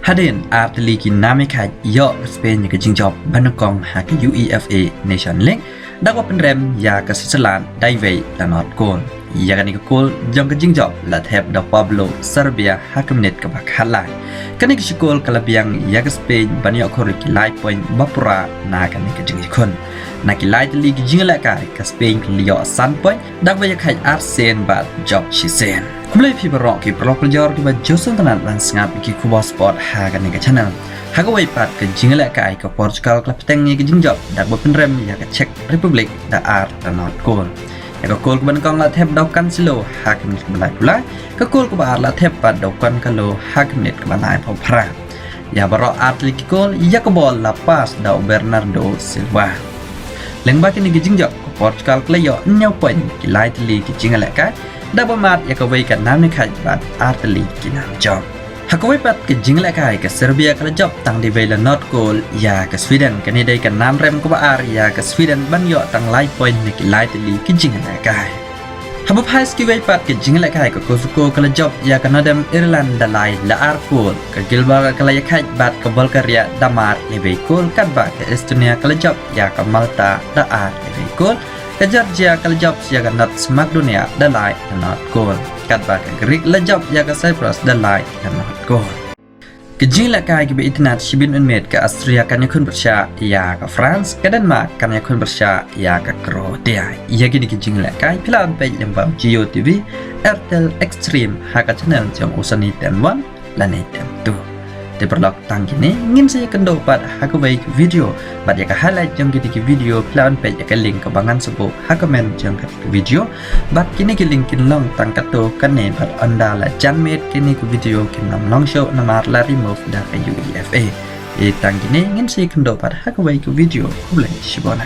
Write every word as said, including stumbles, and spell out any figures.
Hadien ar tylli ki nam ïakhaid, ïoh ka Spain ïa ka jingjop ba nyngkong ha ka UEFA Nation League da kaba pynrem ïa ka Switzerland da iwei la not kol. Ïa kane ka kol jong ka jingjop la thep da u Pablo Sarabia ha ka minit kaba khatlai. Kane ka shi kol ka la biang ïa ka Spain ban ïoh khur ïa ki lai point ba pura na kane ka jingïakhun. Na ki lai tylli ki jingïalehkai ka Spain ka la ïoh san point da kaba ïakhaid ar sien bad jop shisien. Khublei phi baroh ki paralok parajor kiba ju sngewtynnat ban sngap ïa ki khubor sport ha kane ka channel. Ha kawei pat ka jingïalehkai ka Portugal ka la bteng ïa ka jingjop da kaba pynrem ïa ka Czech Republic da ar la not kol. Ïa ka kol kaba nyngkong la thep da u Cancelo ha ka minit kaba laiphew lai, ka kol kaba ar la thep pat da u Gonzalo ha ka minit kaba laiphew phra. Ïa baroh ar tylli ki kol ïa ka bol la pass da u Bernardo Silva. Lyngba kine ki jingjop ka Portugal ka la ïoh hynñiew point na ki lai tylli ki jingïalehkai da kaba mad ïa kawei ka nam ïakhaid bad ar tylli ki nam jop. Ha kawei pat ka jingïalehkai ka Serbia ka la jop tang da iwei la not kol ïa ka Sweden. Kane dei ka nam rem kaba ar ïa ka Sweden ban ïoh tang lai point na ki lai tylli ki jingïalehkai. Haba phai sha kiwei pat ka jingïalehkai ka Kosovo ka la jop ïa ka Northern Ireland da lai la ar kol. Ka Gibraltar ka la ïakhaid bad ka Bulgaria da mar la iwei kol, katba ka Estonia ka la jop ïa ka Malta da ar la iwei kol. Ka Georgia ka la jop ïa ka North Macedonia da lai la not kol, katba ka Greek la jop ïa ka Cyprus da lai la not kol. Ka jingïalehkai kaba itynnad shibun mynmiet, ka Austria kan ïakhun pyrshah ïa ka France, ka Denmark kan ïakhun pyrshah ïa ka Croatia. Ïa kine ki jingïalehkai phi lah ban peit lyngba u Geo T V, Airtel Extreme ha ka channel jong u Sunny Ten One lane Ten Two. Te paralok, tang kine, ngin sa ïakynduh pat ha kawei ka video bad ïa ka highlight jong kine ki video. Phi lah ban peit ïa ka link kaba ngan sa buh ha comment jong ka video. Bad kine ki link kin long tang katto katne bad ynda la jan miet kine ki video kin ym long shuh namar la remove da ka UEFA. Te tang kine, ngin sa ïakynduh pat ha kawei ka video. Khublei shibun.